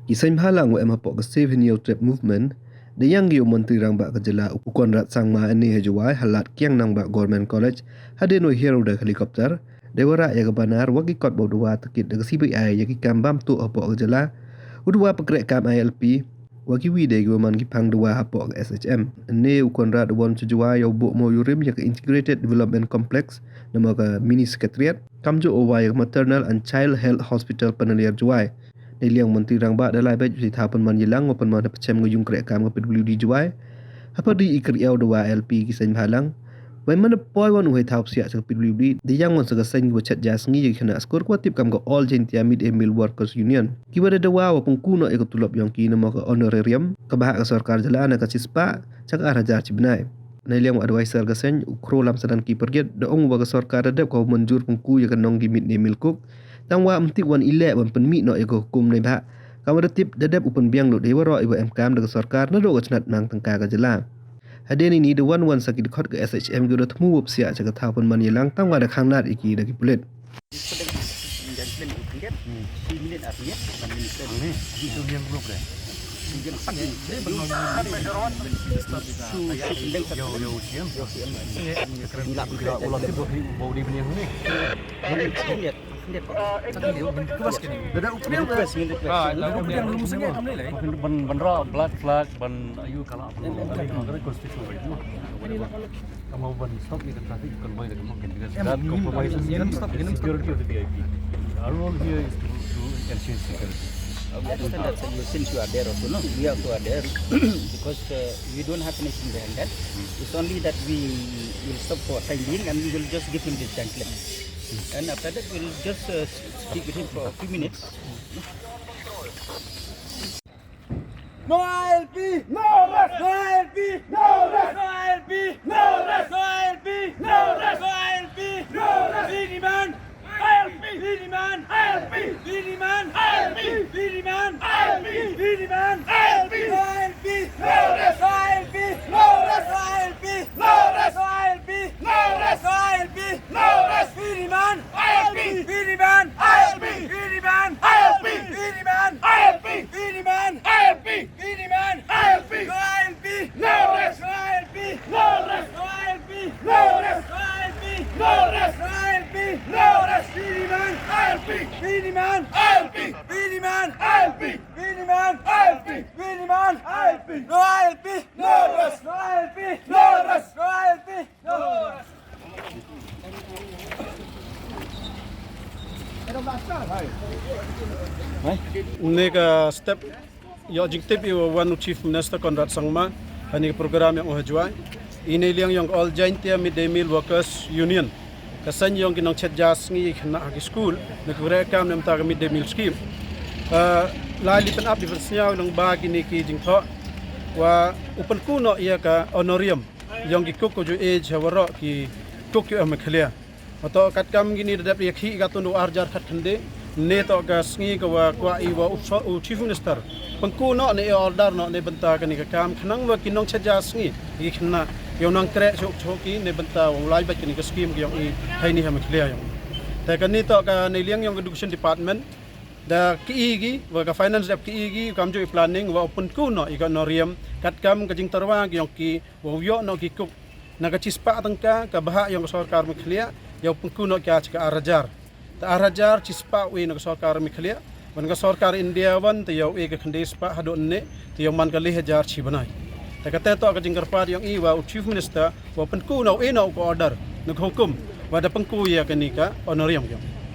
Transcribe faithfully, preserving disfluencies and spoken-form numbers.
Ki seiñbhalang wa em hapoh ka Save Hynniewtrep Movement, da yang ki u Montri Rangbah ka jylla u Conrad Sangma ynne ha Jowai, ha Ladkiang Nangbah Government College, hadien wa hiar u da ka helicopter, da wa rah ya ka banar wa ki kot wa u dawa takit da ka C B I ya ki kam bam tuh hapoh ka jylla, u dawa pynkhreh kam I L P, wa kiwi de ki wa man ki phang dawa hapoh ka S H M. Ynne u Conrad da wan cha Jowai ya u buh mo yurim ya ka Integrated Development Complex, namo ka Mini Secretariat, kamjooh u wa ya ka Maternal and Child Health Hospital Panaliar Jowai. Neiliang u Montri Rangbah da lai beit u sa thaw pynman yalang wa pynman ha pachem ka yung kreh kam ka P W D Jowai. Hapyrdi i kyrwoh dawa I L P ki seiñbhalang. Wei man da poi wan u hei thaw psiah cha ka P W D, da yang wan sa ka seiñ ki wa chet ja sngi ya ki khynnah skur ki wa tip kam ka All Jaintia Mid Day Meal Workers Union. Ki wa da dawa wa pynku noh ya ka tulop yong ki namo ka honorarium, ka bhah ka sorkar jylla na ka chispah cha ka ar hajar chi bnai. Neiliang u advisor ka seiñ u Khroo Lamsadan Kipyrgit da ong wa ka sorkar da dep ka wa mynjur pynku ya ka nong ki mid day meal cook. Tang wa ym tip wan i leh wan pynmih noh ya ka hukum neibhah kam wa da tip da dep u pynbiang lut ya waroh i wa em kam da ka sorkar naduh ka chnat mang tyngka ka jylla. Hadien ini da wan wan sa ki dkhot ka S H M ki wa da thmu wa psiah cha ka thaw pynman yalang tang wa da khanglad ya ki da ki pulit. Ban, ban rah blood flag, ban ayu kala. Kamu ban stop ni ka traffic convoy da kamu kan, because that compromises. Ngin stop, ngin stop. Security of the V I P. Our role here is to, to ensure security. We understand that, uh, since you are there also, no? We also are there because, uh, we don't have anything behind that. It's only that we will stop for time being and we will just give him this gentleman. And after that, we'll just, uh, speak with him for a few minutes. No I L P! No rest! No I L P! No rest! No I L P! No rest! No I L P! No rest! No rest! No rest! Finiman! I L P! Finiman! I L P! Finiman! I L P! Finiman! I L P! Finiman! I L P! No I L P! No rest! No I L P! No rest! No I L P! No rest! No I L P! No rest! No I L P! No rest! Finiman! I L P! Finiman! I L P! Finiman! I L P! Finiman! I L P! Finiman! I L P! Finiman! I L P! No I L P! No rest! No I L P! No rest! No I L P! No rest! No I L P! No rest! No I L P! No rest! Finiman! I L P! Finiman! I L P! Finiman! I L P! Finiman! I L P! Finiman! I L P! No I L P! No rest! No I L P! No rest! No I L P! Ynne ka step yow jingtip i wa wan u Chief Minister Conrad Sangma ha ini ka program yong u ha Jowai. I neiliang yong ka All Jaintia Mid Day Meal Workers Union, ka seiñ yong ki nongchet ja sngi khynnah ha ki school, na ka kreh kam na bynta ka mid day meal scheme. Ah, lai li pynap di pynsñiaw lyngba kini ki jingthoh wa u pynku noh ya ka honorarium yong ki cook ka ju age ha waroh ki cook ki ha Meghalaya. Wa toh katkam kini da dep ya khih ka tun u ar hajar khatkhynde. Ynne toh ka sngi ka wa kwah i wa u so-, u Chief Minister pynku noh ne order noh ne bynta kani ka kam khnang wa ki nongchet ja sngi ki khynnah yow nang kreh chok chok ki ne bynta wa u lai beit kani ka scheme ka yong i ha ini ha Meghalaya yong. Te kani toh ka neiliang yong ka Education Department da ki i ki, wa ka Finance da ki i ki, kamjooh i planning wa u pynku noh i ka honorarium katkam ka jingtyrwa ki yong ki, wa u yoh noh ki cook na ka chispah tyngka, ka bhah yong ka sorkar Meghalaya yow pynku noh ka cha ka ar hajar. Te ar hajar chispah u e na ka sorkar Meghalaya, wan ka sorkar India wan te yow e ka khyndai spah hadooh ynne, te yow man ka le hajar chi bnai. Te kate toh ka jingkyrpad yong i wa u Chief Minister wa pynku noh, u e noh u ka order na ka hukum wa da pynku ya kani ka honorarium yong.